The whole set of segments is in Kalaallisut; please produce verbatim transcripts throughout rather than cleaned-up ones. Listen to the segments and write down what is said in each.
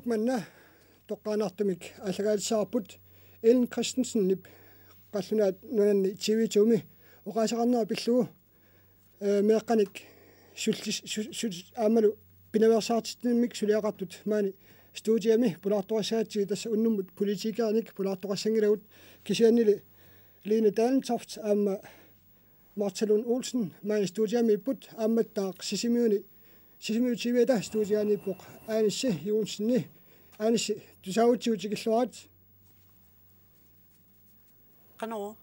Manna toqqaannartumik aallakaatitaarput Ellen Christensenip qallunaat nunanni T V to-mi oqaaseqarnera pillugu, eh, meeqqanik sullis-, su-, su-, aammalu pinaveersaartitsinermik suliaqartut maani studiami pulaartoqassagatsigit, tassa unnummut politikerinik pulaartoqassanngilagut, kisiannili Line Dalentoft aamma Martha Lund Olsen maani studiamiipput, aammattaaq Sisimiuni, Sisimiut T V-ta studiaaniippoq Aanissi Johnsen. Aanissi, tusaavutsigut tikilluarit. Qanoq?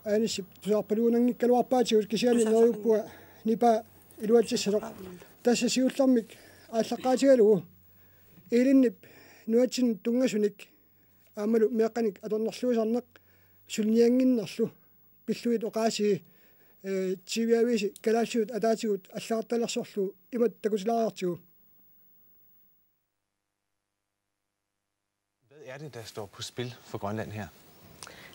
Aanissi, tusaarpaluunanngikkaluarpaatigut, kisianni neriuppunga nipaa iluatsissalluni. Tassa siullermik aallaqqaatigalugu Ellenip nunatsinnut tunngasunik aammalu meeqqanik atornerluisarneq suliniannginnerlu pillugit oqaasii, eh, T V-aviisi kalaallisut ataatigut allagartalersorlugu imatut takutilaariartigu. Hvad er det, der står på spil for Grønland her?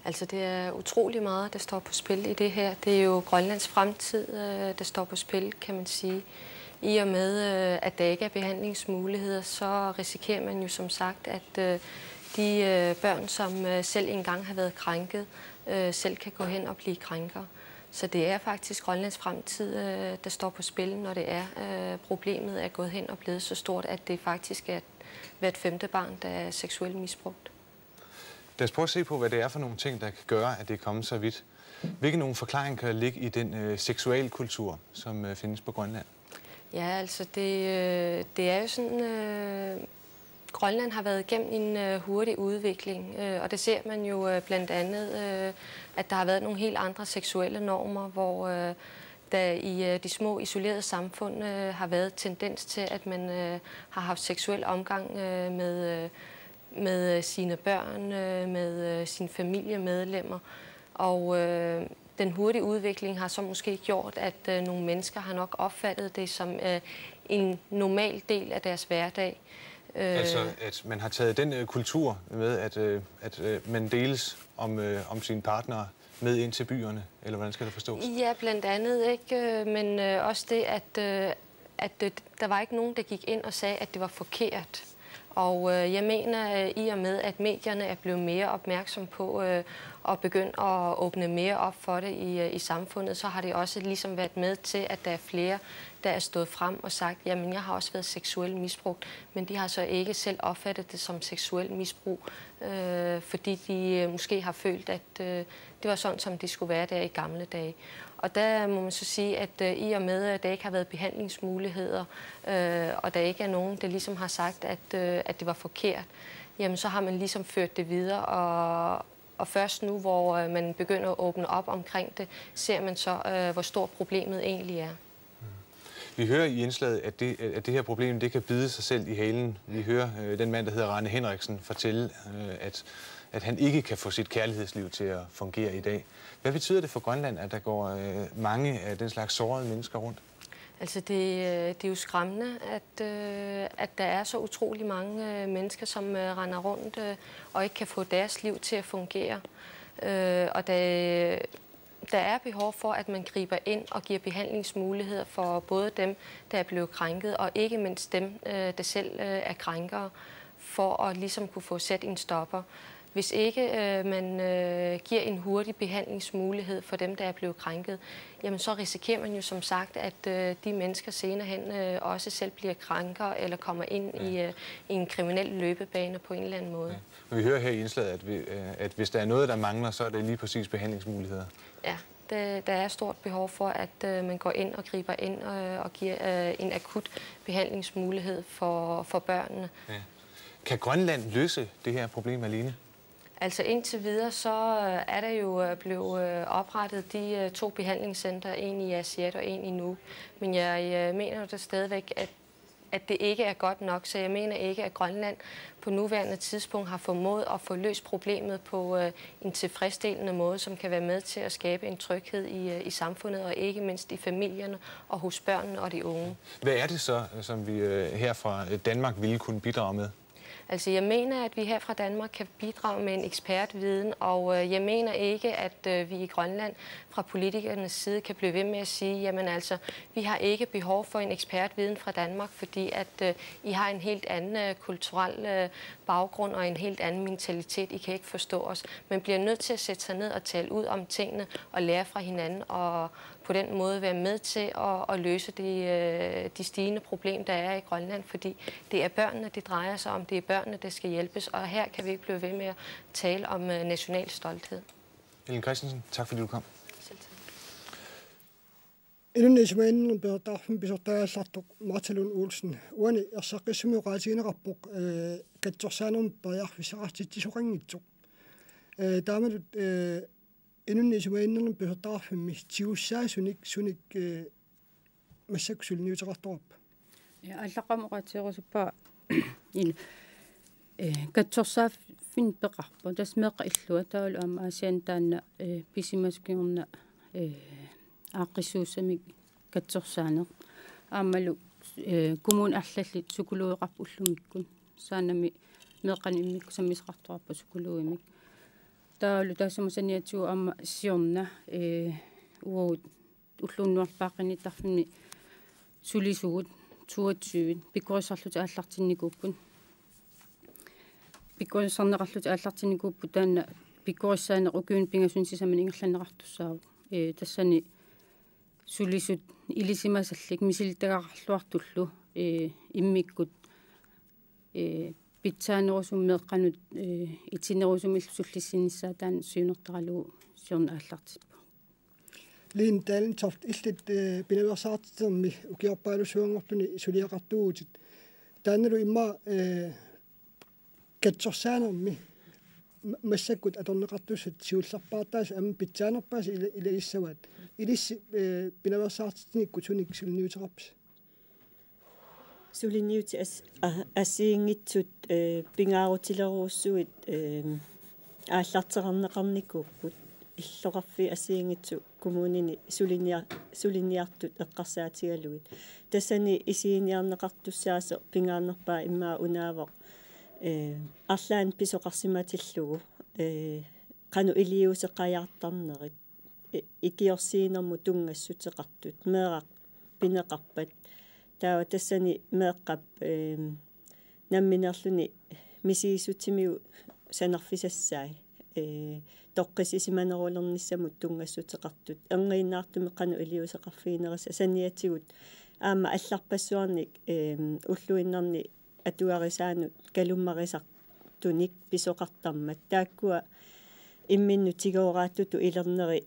Altså, det er utrolig meget, der står på spil i det her. Det er jo Grønlands fremtid, øh, der står på spil, kan man sige. I og med, øh, at der ikke er behandlingsmuligheder, så risikerer man jo som sagt, at, øh, de, øh, børn, som, øh, selv engang har været krænket, øh, selv kan gå hen og blive krænkere. Så det er faktisk Grønlands fremtid, øh, der står på spil, når det er, øh, problemet er gået hen og blevet så stort, at det faktisk er hvert femte barn, der er seksuelt misbrugt. Lad os prøve at se på, hvad det er for nogle ting, der kan gøre, at det er kommet så vidt. Hvilke nogle forklaringer kan der ligge i den, øh, seksualkultur, som, øh, findes på Grønland? Ja, altså det, øh, det er jo sådan, øh, Grønland har været igennem en, øh, hurtig udvikling, øh, og det ser man jo, øh, blandt andet, øh, at der har været nogle helt andre seksuelle normer, hvor, øh, der i, øh, de små isolerede samfund, øh, har været tendens til, at man, øh, har haft seksuel omgang, øh, med, øh, med, øh, sine børn, øh, med, øh, sine familiemedlemmer. Og, øh, den hurtige udvikling har så måske gjort, at, øh, nogle mennesker har nok opfattet det som, øh, en normal del af deres hverdag. Øh, Altså, at man har taget den, øh, kultur med, at, øh, at, øh, man deles om, øh, om sine partnere med ind til byerne, eller hvordan skal det forstås? Ja, blandt andet, ikke? Øh, men, øh, også det, at, øh, at, øh, der var ikke nogen, der gik ind og sagde, at det var forkert. Og, øh, jeg mener, øh, i og med, at medierne er blevet mere opmærksom på, øh, og begyndt at åbne mere op for det i, øh, i samfundet, så har det også ligesom været med til, at der er flere, der er stået frem og sagt: "Jamen, jeg har også været seksuelt misbrugt." Men de har så ikke selv opfattet det som seksuelt misbrug, øh, fordi de, øh, måske har følt, at, øh, det var sådan, som det skulle være der i gamle dage. Og der må man så sige, at, øh, i og med, at der ikke har været behandlingsmuligheder, øh, og der ikke er nogen, der ligesom har sagt, at, øh, at det var forkert, jamen så har man ligesom ført det videre, og, og først nu, hvor, øh, man begynder at åbne op omkring det, ser man så, øh, hvor stort problemet egentlig er. Vi hører i indslaget, at det, at det her problem, det kan bide sig selv i halen. Vi hører, øh, den mand, der hedder Rane Henriksen, fortælle, øh, at, at han ikke kan få sit kærlighedsliv til at fungere i dag. Hvad betyder det for Grønland, at der går, øh, mange af den slags sårede mennesker rundt? Altså, det, øh, det er jo skræmmende, at, øh, at der er så utrolig mange, øh, mennesker, som, øh, render rundt, øh, og ikke kan få deres liv til at fungere. Øh, og der, der er behov for, at man griber ind og giver behandlingsmuligheder for både dem, der er blevet krænket, og ikke mindst dem, øh, der selv, øh, er krænkere, for at ligesom kunne få sat en stopper. Hvis ikke, øh, man, øh, giver en hurtig behandlingsmulighed for dem, der er blevet krænket, jamen så risikerer man jo som sagt, at, øh, de mennesker senere hen, øh, også selv bliver krænkere eller kommer ind i, øh, i en kriminel løbebane på en eller anden måde. Ja. Men vi hører her i indslaget, at, vi, øh, at hvis der er noget, der mangler, så er det lige præcis behandlingsmuligheder. Ja, det, der er stort behov for, at, øh, man går ind og griber ind, øh, og giver, øh, en akut behandlingsmulighed for, for børnene. Ja. Kan Grønland løse det her problem alene? Altså indtil videre, så, øh, er der jo, øh, blevet, øh, oprettet de, øh, to behandlingscenter, en i Aasiaat og en i Nuuk. Men jeg, øh, mener jo der stadigvæk, at, at det ikke er godt nok, så jeg mener ikke, at Grønland på nuværende tidspunkt har formået at få løst problemet på, øh, en tilfredsstillende måde, som kan være med til at skabe en tryghed i, øh, i samfundet, og ikke mindst i familierne og hos børnene og de unge. Hvad er det så, som vi, øh, her fra, øh, Danmark ville kunne bidrage med? Altså, jeg mener, at vi her fra Danmark kan bidrage med en ekspertviden, og øh, jeg mener ikke, at øh, vi i Grønland fra politikernes side kan blive ved med at sige, jamen altså, vi har ikke behov for en ekspertviden fra Danmark, fordi at øh, I har en helt anden øh, kulturel øh, baggrund og en helt anden mentalitet. I kan ikke forstå os. Man bliver nødt til at sætte sig ned og tale ud om tingene og lære fra hinanden og på den måde være med til at, at løse de, øh, de stigende problemer, der er i Grønland, fordi det er børnene, det drejer sig om. Det er børnene, der skal hjælpes, og her kan vi ikke blive ved med at tale om øh, national stolthed. Ellen Christensen, tak fordi du kom. Selv tak. Inunnut isumaginninnermut pisortaqarfimmi pisortaagallartoq Martha Lund Olsen uani erseqqissumik oqaatigineqarpoq, eh, katsorsaanermik periarfissaqartitsisoqanngitsoq. Eh, taamatut, eh, inunnut isumaginninnermut pisortaqarfimmi tigussaasunik sunik, eh, massakkut suliniuteqartoqarpa? Ja, aallaqqaammut oqaatigerusuppara il eh, katsorsaaffinnik peqarpoq. Tassa meeqqat illua taavalu aamma Aasianni taanna eh, pisimasoq kingorna eh, aaqqissuussamik katsorsaaneq. Aammalu eh, kommunit arlallit psykologeqarput ullumikkut. Saanami meeqqanik immikkut sammisaqartoqarpoq psykologimik. Taavalu taassuma saniatigut aamma siorna eh, uagut ulloq unnuarlu paaqqinnittarfimmi sulisugut toogtyve pikkorissarlutik aallartinnikuupput. Pikkorissarneqarlutik aallartinnikuupput, taanna pikkorissaaneq ukiuni pingasunik sisamani ingerlanneqartussaavoq. Eh, tassani sulisut ilisimasallit misilittagaqarluartullu eh, immikkut eh, pitsaanerusumik meeqqanut eh, itinerusumillu sullissinnissaat taanna siunertaralugu siorna aallartippoq. Line Dalentoft, illit eh, pinaveersaartitsinermi ukiorpaalussuanngortuni suliaqartuuvutit. Taannalu immaqa eh, katsorsaanermi ma-, massakkut atorneqartussat siullerpaartaasa aamma pitsaanerpaasa ila-, ilagissavaat. Ilissi eh, pinaveersaartitsinikkut sunik suliniuteqarpisi? Suliniutit as-, a-, assigiinngitsut eh, pingaarutilerujussuit eh, aallarteqarneqarnikuupput, illoqarfiit assigiinngitsut kommunini sulinia-, suliniartut eqqarsaatigalugit. Tassani isiginiarneqartussaasoq pingaarnerpaaq immaqa unaavoq eh, arlaannik pisoqarsimatillugu eh, qanoq iliuuseqajaartarnerit i-, ikiorsiinermut tunngassuteqartut, meeraq pineqarpat. Taava tassani meeqqap eh, nammineerluni misigissutsimigut sanarfisassai eh, toqqissisimanerulernissamut tunngassuteqartut, erniinnaartumik qanoq iliuuseqarfiginerisa saniatigut aamma allarpassuarnik eh, ulluinnarni atuarisaanut kalummarisartunik pisoqartarmat. Taakkua imminnut tigooraattutut ilerneri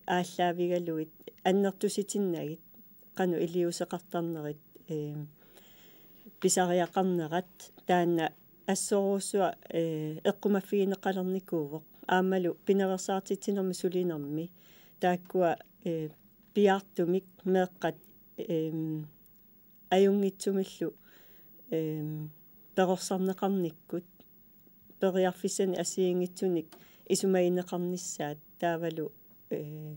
aallaavigalugit annertusitinnagit qanoq iliuuseqartarnerit eh, pisariaqarnerat taanna assorujussuaq eh, eqqumaffigineqalernikuuvoq. Aammalu pinaveersaartitsinermi sulinermi taakkua eh, piaartumik meeqqat eh, ajunngitsumillu eh, perorsarneqarnikkut periarfissanik assigiinngitsunik isumagineqarnissaat taavalu eh,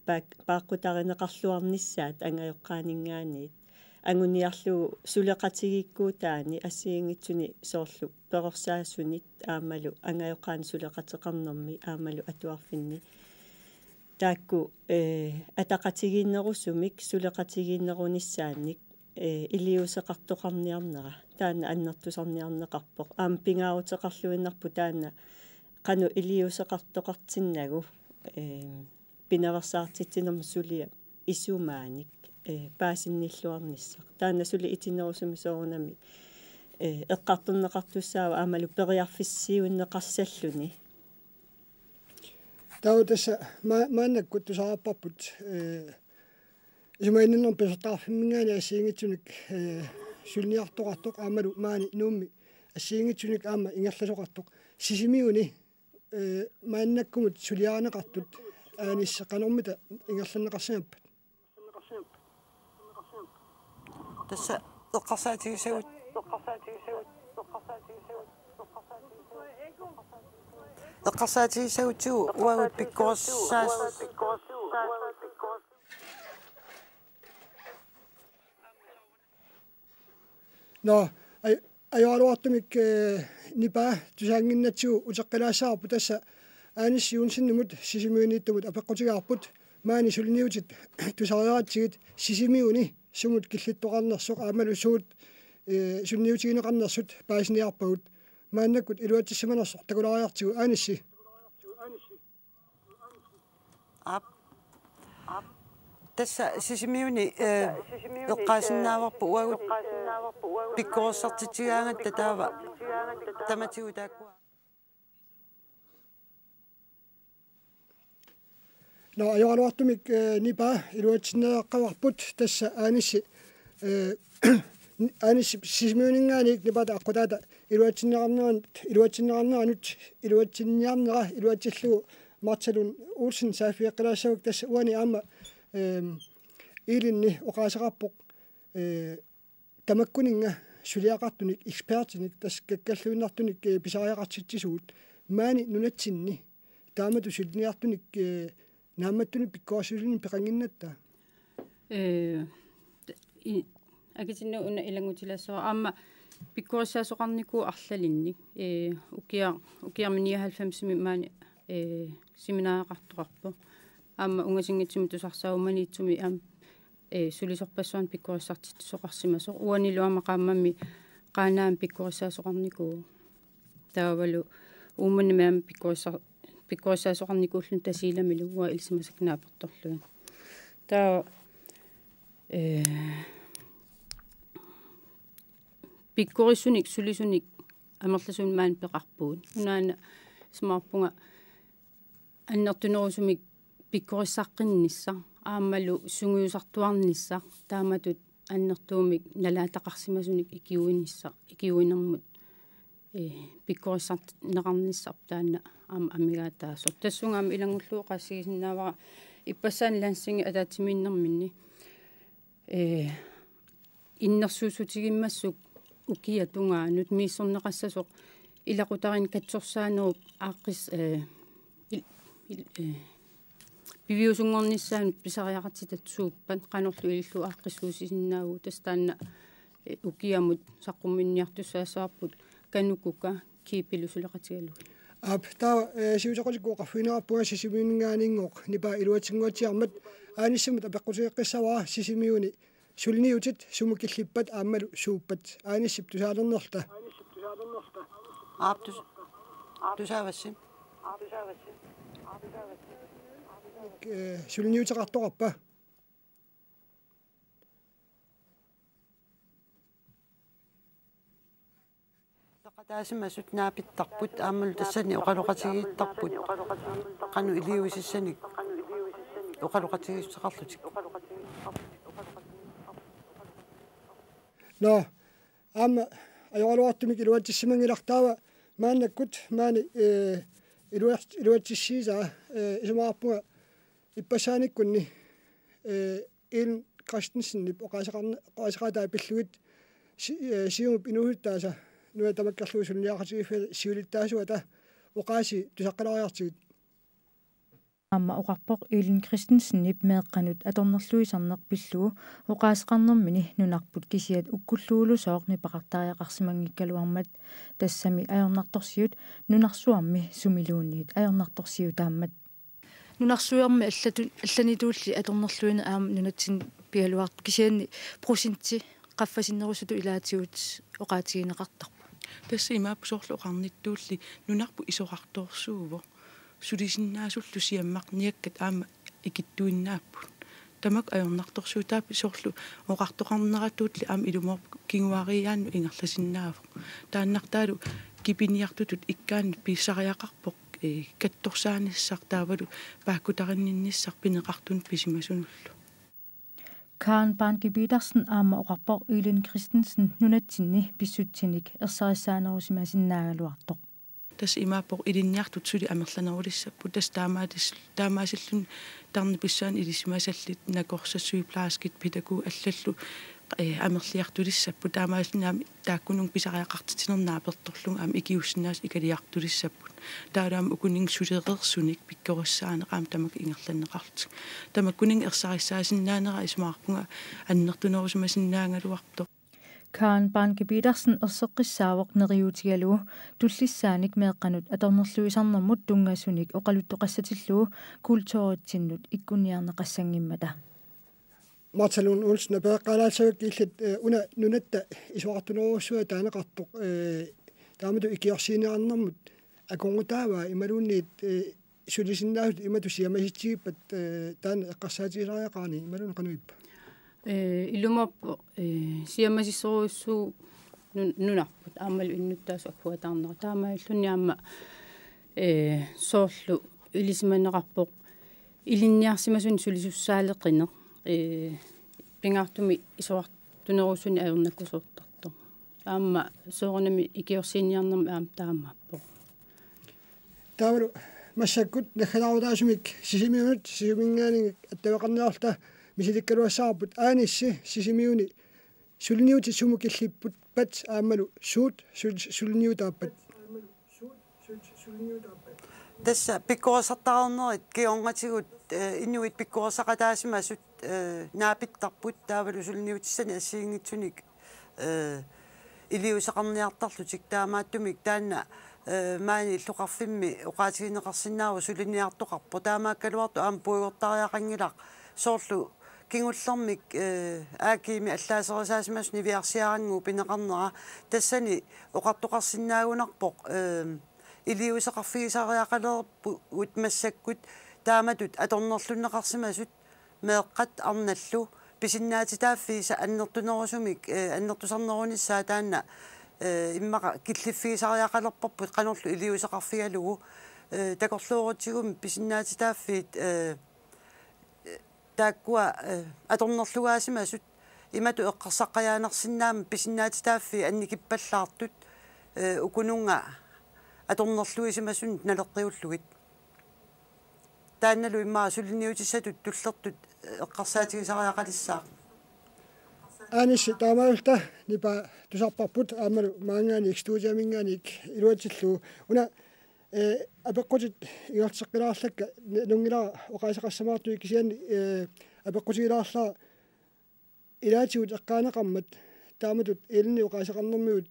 paak-, paaqqutarineqarluarnissaat angajoqqaaninngaanniit. Anguniarlugu suleqatigiikkuutaanni assigiinngitsuni soorlu perorsaasunit aammalu angajoqqaanit suleqateqarnermi aammalu atuarfinni. Taakku eh, ataqatigiinnerusumik suleqatigiinnerunissaannik eh, iliuuseqartoqarniarnera taanna annertusarniarneqarpoq. Aamma pingaaruteqarluinnarpoq taanna qanoq iliuuseqartoqartinnagu eh, pinaveersaartitsinermi suliap isumaanik eh, paasinnilluarnissaq. Taanna suli itinerusumik soorunami eh, eqqartorneqartussaavoq aammalu periarfissiuunneqassalluni. Taava tassa ma-, maannakkut tusarparput eh, isumaginninnermut pisortaqarfimminngaanniit assigiinngitsunik eh, suliniartoqartoq aammalu maani Nuummi assigiinngitsunik aamma ingerlasoqartoq. Sisimiuni eh, maannakkumut suliarineqartut Anissi qanormita ingerlanneqarsimappat? Tassa eqqarsaatigisagut-, eqqarsaatigisagutsigu uagut pikkorissaas-, Nå, ai, ajoraluartumik, eh, nipaa tusaannginnatsigu uteqqilaassavarput, tassa Aanissi Johnsenimut Sisimiuniittumut apeqqutigaarput: Maani suliniutit tusariaratsigit Sisimiuni sumut killittoqarnersoq aammalu suut, eh, suliniutigineqarnersut paasiniarpagut? Maannakkut iluatsissimanersoq takulaariartigu, Aanissi. Aap. Tassa Sisimiuni, eh, eqqaasinnaavarput uagut pikkorissartitsigaangatta, taava tamatigut taakkua. Nå, ajoraluartumik, eh, nipaa iluatsinneqarput, tassa Aanissi, eh, Aanissi Sisimiuninngaanniit nipaata aqqutaata iluatsinneqarneran-, iluatsinneqarneranut, iluatsinniarnera iluatsillugu Martha Lund Olsen saaffigeqqilaassavakka. Tassa uani aamma, ehm, Elinni oqaaseqarpoq, eh, tamakkuninnga suliaqartunik, ekspertinik, tassa kakkalluinnartunik, eh, pisariaqartitsisugut maani nunatsinni taamatut suliniartunik, eh, naammattunik pikkorissusinik peqannginnatta. Eh, i-, akitinnu una ilanngutilaassavat aamma pikkorissaasoqarnikuuvoq arlalinnik. Eh, ukia-, ukiarmi nioghalvfemsimi maani, eh, seminariaqartoqarpoq. Aamma ungasinngitsumi Tusarsaarummaniitsumi aamma, eh, sulisorpassuarnik pikkorissartitsisoqarsimasoq. Uanilu aamma qaammammi Qaanaami pikkorissaasoqarnikuuvoq. Taavalu Uummannami aamma pikkorissa-, pikkorissaasoqarnikuulluni Tasiilamilu, uanga ilisimasakka naapertorlugit. Taava, eh, pikkorissunik, sulisunik, amerlasuunik maani peqarpugut. Unaana isumaqarpunga annertunerusumik pikkorissaqqinnissaq aammalu sungiusartuarnissaq, taamatut annertuumik nalaataqarsimasunik ikiuinissaq, ikiuinermut, eh, pikkorissarneqarnissarput taanna aamma amigaataasoq. Tassunga aamma ilanngullugu oqaasigisinnaavara ippassaani Landstingip ataatsimiinnerminni, eh, innersuussutigimmassuk ukiap tungaanut misissorneqassasoq ilaqutariinnut katsorsaanerup aaqqis-, eh, il-, il-, eh, piviusunngornissaanut pisariaqartitat suuppat, qanorlu ilillugu aaqqissuussisinnaavugut, tassa taanna, eh, ukiamut saqqummiunniartussaassavarput KANUKOKA, KIIP-ilu suleqatigalugit. Aap, taava, eh, siuseqatigiittut oqarfigineqarpunga Sisimiuninngaanniinngooq nipaa iluatsinnguatsiarmat. Aanissimut apeqqutigeqqissavara Sisimiuni suliniutit sumut killippat aammalu suuppat. Aanissip tusaalernerluta. Aap, tus-, tusaavassi. Eh, suliniuteqartoqarpa? Peqataasimasut naapittarput aammalu tassani oqaloqatigiittarput qanoq iliuusissanik oqaloqatigiissuteqarlutik. Nå, aamma ajoraluartumik iluatsissimanngilaq, taava maannakkut maani, eh, iluat-, iluatsissiisaa, eh, isumaqarpunga ippassaanikkunni, eh, Ellen Christensenip oqaaseqarn-, oqaaseqaataa pillugit si-, eh, Siumup inuusuttaasa nunat tamakkerlugu suliniaqatigiiffiata siulittaasuata oqaasii tusaqqilaariartigit. Aamma oqarpoq Ellen Christensenip meeqqanut atornerluisarneq pillugu oqaaseqarnermini nunarput kisiat ukkulluulusooq nipeqartariaqarsimanngikkaluarmat, tassami ajornartorsiut nunarsuarmi sumiluunniit ajornartorsiutaammat. Nunarsuarmi allatu-, allanituulli atornerluineq aamma nunatsinni pigaluartoq, kisianni procenti qaffasinnerusutut ilaatigut oqaatigineqartarpoq. Tassa imaappoq soorlu oqarnittuulli nunarput isorartoorsuuvoq. Sulisinnaasullu siammarniakkat aamma ikittuinnaapput. Tamakku ajornartorsiutaapput, soorlu oqartoqarneratuulli aamma ilumoorpoq kinguariiaannut ingerlasinnaavoq. Taannartaalu kipiniartutut ikkaannut pisariaqarpoq, eh, katsorsaanissaq taavalu paakkutarinninnissaq pineqartunut pisimasunullu. Karen Banke Petersen aamma oqarpoq Ellen Christensen nunatsinni pissutsinik ersarissaanerusimasinnaagaluartoq. Tassa imaappoq ilinniartut suli amerlanerulissapput, tassa taamaatis-, taamaasilluni tarnip pissuaanut ilisimasallit, nakorsat, sygeplejerskit, pædagogit allallu, eh, amerliartulissapput, taamaasilluni aamma taakkununnga pisariaqartitsinermut naapertorlunga aamma ikiuussinnaasut ikiliartulissapput. Taavalu aamma ukuninnga sulereersunik pikkorissaaneq aamma tamakku ingerlanneqarlutik. Tamakkuninnga ersarissaasinnaanera isumaqarpunga annertunerusimasinnaagaluartoq. Karen Banke Petersen erseqqissaavoq neriuutigalugu tullissaanik meeqqanut atornerluisarnermut tunngasunik oqaluttoqassatillugu kulturitsinnut ikkunniarneqassanngimmata. Martha Lund Olsen, apereqqaalaassavakka illit, eh, una nunatta isorartunerujussuaq taaneqartoq, eh, taamatut ikiorsiinerarnermut akornutaavaa imaluunniit, eh, sulisinnaasut imatut siammasitsigippat, eh, taanna eqqarsaatigisariaqarani imaluunniit qanoq ippa? Eh, ilumoorpoq, eh, siammasissorujussuuvoq nun-, nunarput aammalu innuttaasut agguataarnerat. Taamaalilluni aamma, eh, soorlu ilisimaneqarpoq ilinniarsimasunik sulisussaaleqineq, eh, pingaartumik isorartunerusuni ajornakusoortartoq. Aamma soorunami ikiorsiiniarnermi aamma taamaappoq. Taavalu massakkut naggataarutaasumik Sisimiunut, Sisiminngaanniit attaveqarniarluta misilikkaluassavarput. Aanissi, Sisimiuni suliniutit sumut killipput, pat aammalu suut sul-, suliniutaappat? Tassa pikkorissartareernerit kingornatigut, eh, inuit pikkorissaqataasimasut, eh, naapittarput taavalu suliniutissanik assigiinngitsunik, eh, iliuuseqarniartarlutik, taamaattumik taanna, eh, maani illoqarfimmi oqaatigineqarsinnaavoq suliniartoqarpoq, taamaakkaluartoq aamma puigortariaqanngilaq, soorlu kingullermik, eh, A G-mi allaaserisaasimasut niviarsiarannguup pineqarnera, tassani oqartoqarsinnaagunarpoq, eh, iliuuseqarfigisariaqalerpugut massakkut taamatut atornerlunneqarsimasut meeqqat arnallu pisinnaatitaaffiisa annertunerusumik, eh, annertusarnerunissaa taanna, eh, immaqa killiffigisariaqalerparput qanorlu iliuuseqarfigalugu, eh, takorloorutsigumi pisinnaatitaaffiit, eh, taakkua, eh, atornerlugaasimasut imatut eqqarsaqqajaanarsinnaammat pisinnaatitaaffii annikippallaartut, eh, ukununnga atornerluisimasunut naleqqiullugit. Taannalu immaqa suliniutissatut tullertut, eh, eqqarsaatigisariaqalissaaq. Aanissi, taamaalilluta nipaa tusarparput aammalu maanngaanniit studiaminngaanniit iluatsillugu. Una, eh, apeqqutit ingerlateqqilaarlakka, n-, nalunngilara oqaaseqassamaartut, kisianni, eh, apeqqutigilaarlara ilaatigut eqqaaneqarmat taamatut ilinni oqaaseqarnermigut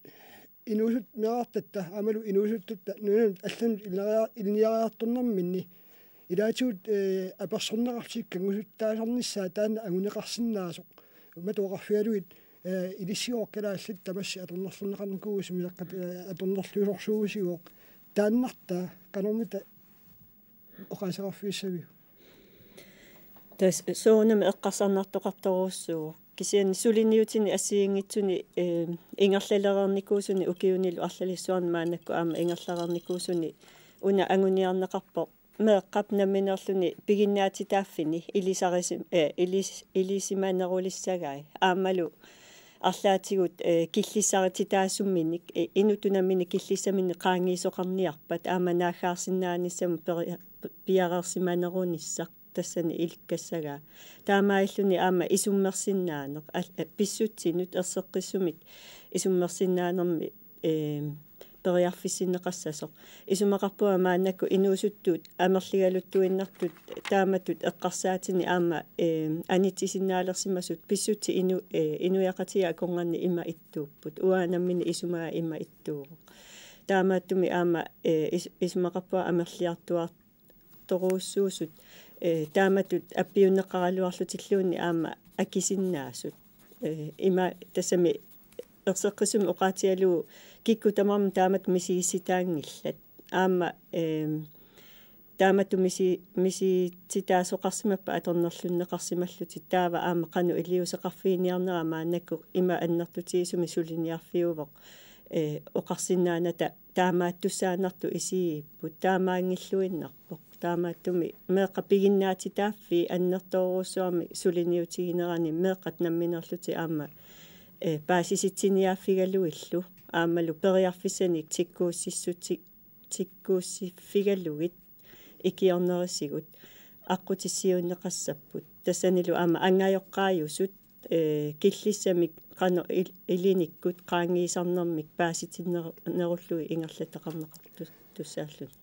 inuusut meerartatta aammalu inuusuttatta nunanut allanut ilinniaria-, ilinniariartornerminni ilaatigut, eh, apersorneqarlutik kanngusuttaasarnissaa taanna anguneqarsinnaasoq. Imatut oqarfigalugit, eh, ilissigut kalaallit tamassi atornerlunneqarnikuuvugut, sumileqqat, eh, atornerluisorsuuvugut. Taannartaa qanormita oqaaseqarfigissaviuk? Tassa soorunami eqqarsarnartoqartorujussuuvoq. Kisianni suliniutinni assigiinngitsuni, eh, ingerlalereernikuusuni ukiunilu arlalissuarni maannakkut aamma ingerlareernikuusuni una anguniarneqarpoq meeqqap nammineerluni piginnaatitaaffini ilisarisi-, eh, ilis-, ilisimanerulissagai. Aammalu arlaatigut, eh, killissarititaasumminnik, eh, inuttut namminneq killissaminnik qaangiisoqarniarpat aamma naaggaarsinnaanissamut peri-, piareersimanerunissaq tassani ilikkassagaa. Taamaalilluni aamma isummersinnaaneq, al-, eh, pissutsinut erseqqissumik isummersinnaanermi, eh, periarfissinneqassasoq. Isumaqarpunga maannakkut inuusuttut amerligaluttuinnartut taamatut eqqarsaatinik aamma, eh, anitsisinnaalersimasut pissutsit inu-, eh, inuiaqatigiit akornanni ima ittuupput. Uanga nammineq isumaga ima ittuuvoq. Taamaattumik aamma, eh, is-, isumaqarpunga amerliartuaartorujussuusut, eh, taamatut appiunneqaraluarlutilluunniit aamma akisinnaasut. Eh, ima tassami erseqqissumik oqaatigalugu kikkut tamarmik taamatut misigissitaanngillat. Aamma, ehm, taamatut misi-, misitsitaasoqarsimappat atornerlunneqarsimallutik, taava aamma qanoq iliuuseqarfiginiarnera maannakkut ima annertutigisumik suliniarfiuvoq, eh, oqarsinnaanata taamaattussaannartut isigigipput, taamaanngilluinnarpoq. Taamaattumik meeqqat piginnaatitaaffii annertoorujussuarmik suliniutiginerani meeqqat nammineerlutik aamma, eh, paasisitsiniaaffigalugillu aammalu periarfissanik tikkuussissuti-, tikkuussiffigalugit ikiornerisigut aqqutissiuunneqassapput. Tassanilu aamma angajoqqaajusut, eh, killissamik qanoq il-, ilinikkut qaangiisarnermik paasitinnerullugit ingerlateqarneqartussaalluni.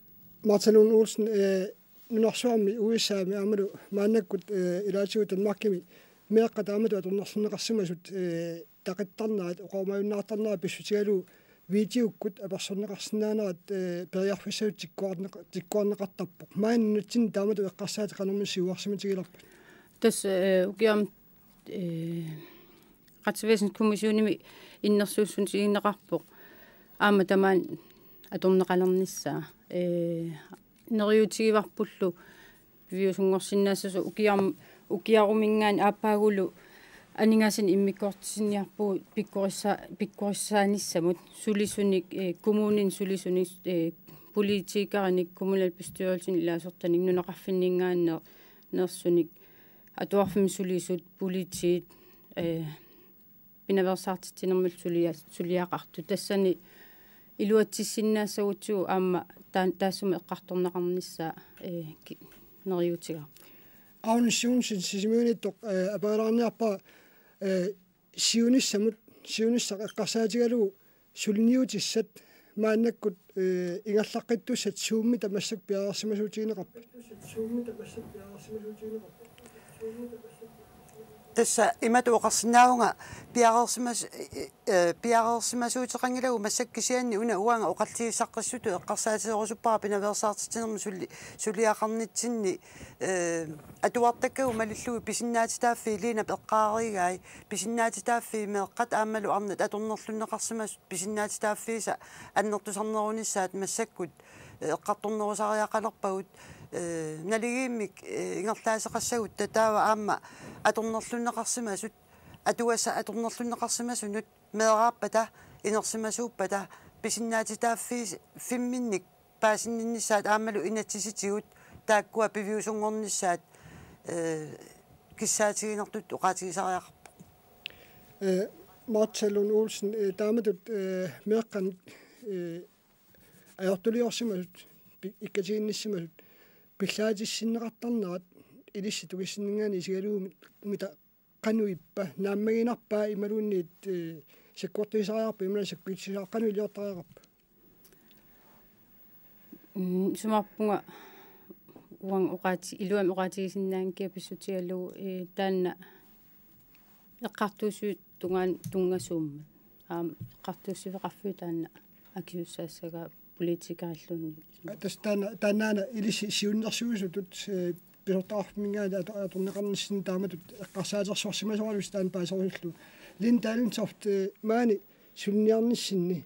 Martha Lund Olsen, eh, nunarsuarmi U S A-mi aammalu maannakkut, eh, ilaatigut Danmarkimi meeqqat taamatut atornerlunneqarsimasut, eh, taqittarnerat, oqarumajunnaartarnerat pissutigalugu videokkut apersorneqarsinnaanerat, eh, periarfissatut tikkuarneq-, tikkuarneqartarpoq. Maani nunatsinni taamatut eqqarsaatit qanormita siuarsimatigilerpat? Tassa, eh, ukiarmi, eh, retsvæsenskommissionimi innersuussutigineqarpoq aamma tamaani atorneqalernissaa. Eh, neriuutigivarpullu piviusunngorsinnaassasoq ukiarm-, ukiaruminngaanniit aappaagulu aningaasanik immikkoortitsinerput pikkorissa-, pikkorissaanissamut sulisunik, eh, kommunini sulisunik, eh, politikerinik, kommunalbestyrelsinik, ilaasortanik, nunaqarfinninngaanneer-, neersunik, atuarfimmi sulisut, politiit, eh, pinaveersaartitsinermut sulia-, suliaqartut. Tassani iluatsissinnaassagutsigu aamma taan-, taassuma eqqartorneqarnissaa, eh, ki-, neriuutigaarput. Agnes Joensen, Sisimiuniittoq, eh, aperilaarniarpara, eh, siunissamut, siunissaq eqqarsaatigalugu suliniutissat maannakkut, eh, ingerlaqqittussat suummita massakkut piareersimasuutigineqarpat? Tassa imatut oqarsinnaavunga piareersimas-, eh, piareersimasuuteqanngilagut massakkut, kisianni una uanga oqallisaqqissutut eqqarsaatigerusuppara pinaveersaartitsinermut suli-, suliaqarnitsinni, eh, atuartakkagut malillugit pisinnaatitaaffii, Liinap eqqaarigai, pisinnaatitaaffii meeqqat aammalu arnat atornerlunneqarsimasut pisinnaatitaaffiisa annertusarnerunissaat massakkut, eh, eqqartornerusariaqalerpagut, eh, naligiimmik, eh, ingerlaaseqassagut, taava aamma atornerlunneqarsimasut, atugassat atornerlunneqarsimasunut meeraappata, inersimasuuppata, pisinnaatitaaffii-, -fimminnik paasinninnissaat aammalu inatsisitigut taakkua piviusunngornissaat, eh, kissaatiginartutut oqaatigisariaqarpoq. Eh, Martha Lund Olsen, eh, taamatut, eh, meeqqanut, eh, ajortuliorsimasut, pi-, ikkatiginnissimasut, pillaatissinneqartarnerat ilissi tunissinninngaanniit isigalugumita qanoq ippa, naammaginarpa imaluunniit, eh, sakkortuisariaqarpa imaluunniit sakkutissaaq, qanoq iliortariaqarpa? Mm, isumaqarpunga uanga oqaati-, iluamik oqaatigisinnaanngikkikka pissutigalugu, eh, taanna eqqartuussiviup tungaan-, tunngasuummat. Aamma eqqartuussiveqarfiup taanna akisussaassagaat politikerilluunniit. Tassa taanna, taannaana ilissi siunnersuisutut, eh, pisortaqarfimminngaanniit ato-, atorneqarnissinni taamatut eqqarsaatersorsimasoralusi taanna paaserusullugu. Lin Dalentoft, eh, maani suliniarnissinni,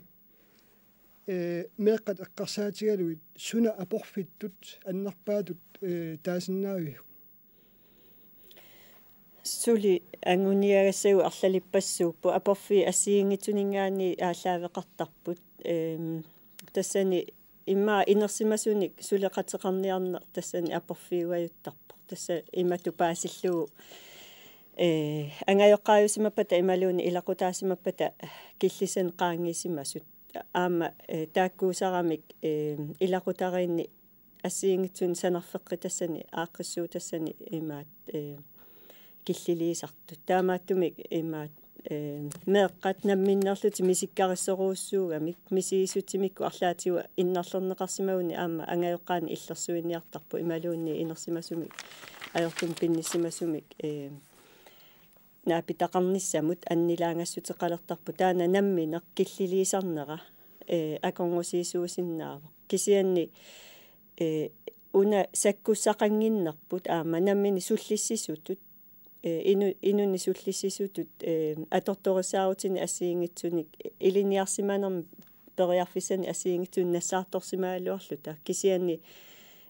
eh, meeqqat eqqarsaatigalugit suna aporfittut annerpaatut, eh, taasinnaaviuk? Suli anguniagassagut arlalippassuupput, aporfiit assigiinngitsuninngaanniit aallaaveqartarput. Ehm, tassani immaqa inersimasunik suleqateqarniarneq tassani aporfiugajuttarpoq. Tassa imatut paasillugu, eh, angajoqqaajusimappata imaluunniit ilaqutaasimappata killissanik qaangiisimasut. Aamma, eh, taakkuusaramik, eh, ilaqutariinni assigiinngitsunik sanarfeqqitassani, aaqqissuutassani imaat, eh, killiliisartut. Taamaattumik imaat, eh, meeqqat namminnerlutik misikkarissorujussuugamik, misigissutsimikkut arlaatigut innarlerneqarsimaguni aamma angajoqqaanit illersuiniartarput imaluunniit inersimasumik ajortumik pinnissimasumik, eh, naapitaqarnissamut annilaangassuteqalertarpoq. Taanna nammineq killiliisarnera, eh, akornusiisuusinnaavoq. Kisianni, eh, una sakkussaqannginnerput aamma nammineq sullissisutut, eh, inu-, inunnik sullissisutut, eh, atortorissaarutinik assigiinngitsunik ilinniarsimanermik periarfissanik assigiinngitsunik nassaartorsimagaluarluta. Kisianni,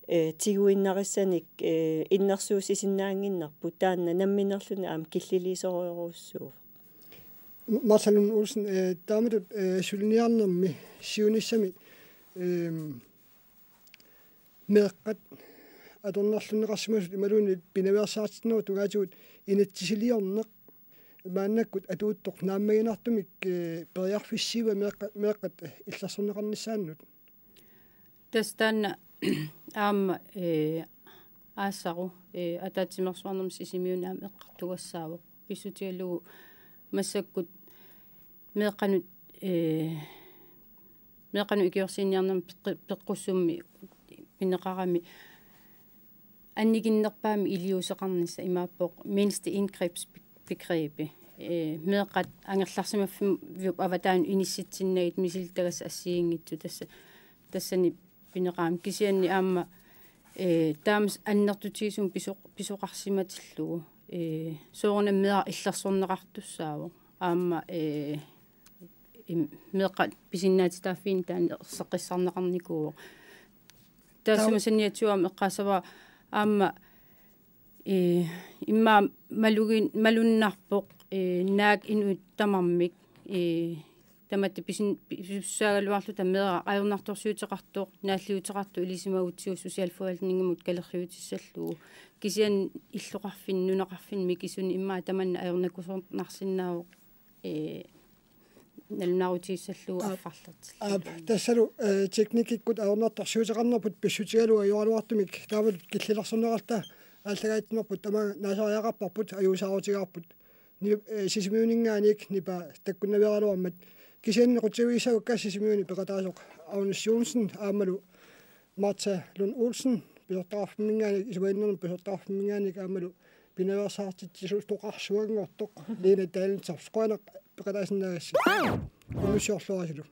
eh, tiguinnarissanik, eh, innersuussisinnaannginnerput, taanna namminerluni aamma killiliisorujorujussuuvoq. Martha Lund Olsen, eh, taamatut, eh, suliniarnermi siunissami, ehm, meeqqat atornerlunneqarsimasut imaluunniit pinaveersaartinnerup tungaatigut inatsisiliorneq maannakkut atuuttoq naammaginartumik, eh, periarfissiiva meeqqa-, meeqqat illersorneqarnissaannut? Tassa taanna aamma, eh, aasaq, eh, ataatsimeersuarnermi Sisimiuni aamma eqqartugassaavoq. Pissutigalugu massakkut meeqqanut, eh, meeqqanut ikiorsiiniarnermi peqqi-, peqqussummik pineqarami annikinnerpaamik iliuuseqarnissaq imaappoq mindste indgrebsbegrebi. Ee, meeqqat angerlarsimaffiup avataanut inissitsinnagit misilittagassat assigiinngitsut tassa, tassani pineqaaq kisianni aamma, ee, taama annertutigisumik piso-, pisoqarsimatillugu. Ee, soorunami meeraq illersorneqartussaavoq. Aamma, ee, im-, meeqqat pisinnaatitaaffiini taanna erseqqissarneqarnikuuvoq. Taassuma Taava- saniatigut aamma eqqaassavara aamma, ee, immaqa malugin-, malunnarpoq, ee, naak inuit tamarmik, ee, tamatta pisin-, pisussaagaluarluta meeraq ajornartorsiuteqartoq, naalliuteqartoq ilisimagutsigu socialforvaltningimut kalerriutissallugu. Kisianni illoqarfinni, nunaqarfinni mikisuni immaqa tamanna ajornakusoornarsinnaavoq, ee, nalunaarutigissallugu Aap. affarlertillugu. Aap, tassalu, ee, teknikkikkut ajornartorsiuteqarnerput pissutigalugu ajoraluartumik taamatut killilersorneqarluta aallakaatitsinerput tamaanga naasariaqarparput, ajuusaarutigaarput. Ni-, ee, Sisimiuninngaanniit nipaa takkunnaviaraluarmat. Kisianni qutsavigissagukku Sisimiuni peqataasoq Agnes Joensen aammalu Martha Lund Olsen pisortaqarfimminngaanniit, isumaginninnermut pisortaqarfimminngaanniit aammalu pinaveersaartitsisutoqarsuanngortoq Lena Danielsen, qujanaq peqataasinnaagassi. Unnussiorluarisilu.